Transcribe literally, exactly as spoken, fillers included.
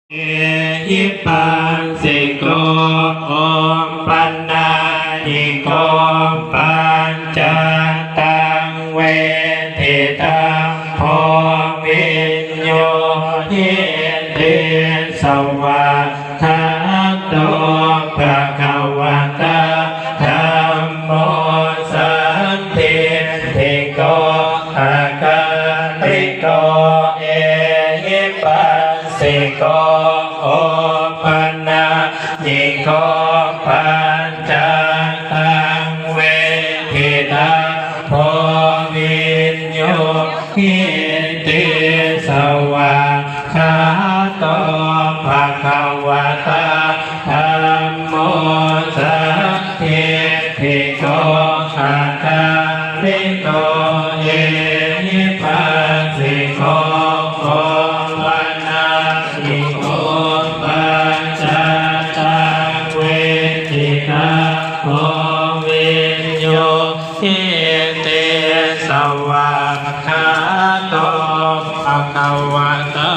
ehipassiko opanayiko paccattaṃ veditabbo viññūhīti. Svākkhāto bhagavatā dhammo sandiṭṭhiko akāliko ehipassiko opanayiko paccattaṃ veditabbo viññūhīti. Svākkhāto bhagavatā dhammo sandiṭṭhiko akāliko ehipassiko opanayiko paccattaṃ veditabbo viññūhīti. Svākkhāto bhagavatā